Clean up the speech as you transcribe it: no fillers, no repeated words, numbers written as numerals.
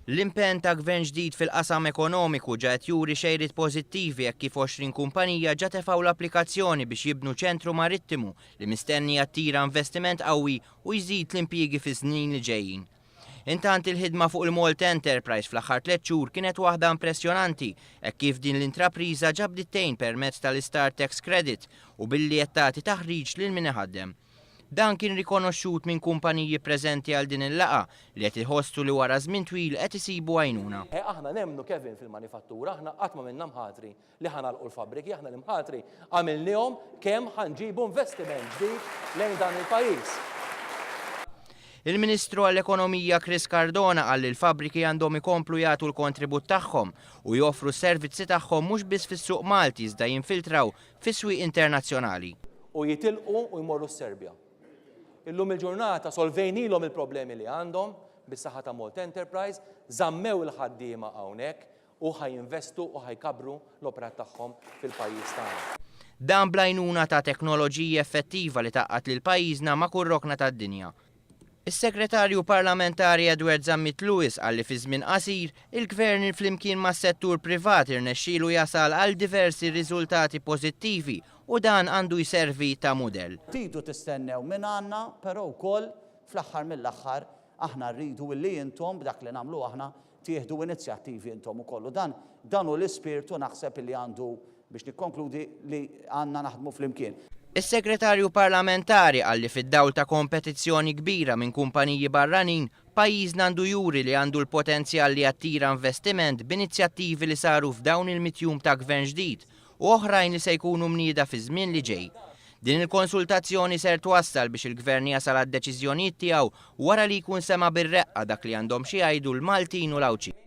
L-impenn ta' Gvern ġdid fil-qasam ekonomiku ġa qed juri xejriet pożittivi hekk kif 20 kumpanija ġa tefgħu l-applikazzjoni biex jibnu ċentru marittimu li mistenni jattira investiment qawwi u jżid l-impjiegi fis-snin li ġejjin. Intant il-ħidma fuq il-Malta Enterprise fl-aħħar tliet xhur kienet waħda impressjonanti hekk kif din l-intrapriża ġa bdiet tgħin permezz tal-Istart Tax Credit u billi qed tagħti taħriġ lil min iħaddem. Dan kien rikonoxxut minn kumpaniji preżenti għal din il-laqgħa li qed iħossu li wara żmien twil qed isibu għajnuna. Aħna nemmnu, Kevin, fil-manifattura, aħna qatt ma minna mħatri li ħa nagħlqu l-fabbriki, aħna l-imħatri għamilniehom kemm ħa nġibu investiment ġdid lejn dan il-pajjiż. Il-Ministru għall-Ekonomija Chris Cardona qal li l-fabbriki għandhom ikomplu jagħtu l-kontribut tagħhom u joffru s-servizzi tagħhom mhux biss fis-suq Malti iżda jinfiltraw fis-swieq internazzjonali. U jitilqu u jmorru s-Serbja. Illum il-ġurnata solvejnilhom il-problemi li għandhom bis-saħħa ta' Malta Enterprise, żammew il-ħaddiema hawnhekk u ħa jinvestu u ħa jkabbru l-operat tagħhom fil-pajjiż tagħna. Dan bl-għajnuna ta' teknoloġija effettiva li tgħaqqad lil pajjiżna ma' kull rokna tad-dinja. Is-Segretarju Parlamentari Edward Zammit Lewis qal li fi żmien qasir, il-Gvern flimkien mas-settur privat irnexxielu jasal għal diversi riżultati pożittivi u dan għandu jservi ta' mudell. Tridu tistennew mingħandna però wkoll fl-aħħar mill-aħħar aħna rridu illi intom b'dak li nagħmlu aħna tieħdu inizjattivi intom ukoll u dan dan hu l-ispirtu naħseb illi għandu biex nikkonkludi li għandna naħdmu flimkien. Is-Segretarju Parlamentari qal li fid-dawl ta' kompetizzjoni kbira minn kumpaniji barranin, pajjiżna għandu juri li għandu l-potenzjal li jattira investiment b'inizjattivi li saru f'dawn il-mitt jum ta' Gvern ġdid u oħrajn li se jkunu mnieda fiż-żmien li ġej. Din il-konsultazzjoni ser twassal biex il-Gvern jasal għad-deċiżjonijiet tiegħu wara li jkun sema' bir-reqqa dak li għandhom xi jgħidu l-Maltin u l-Għawdxin.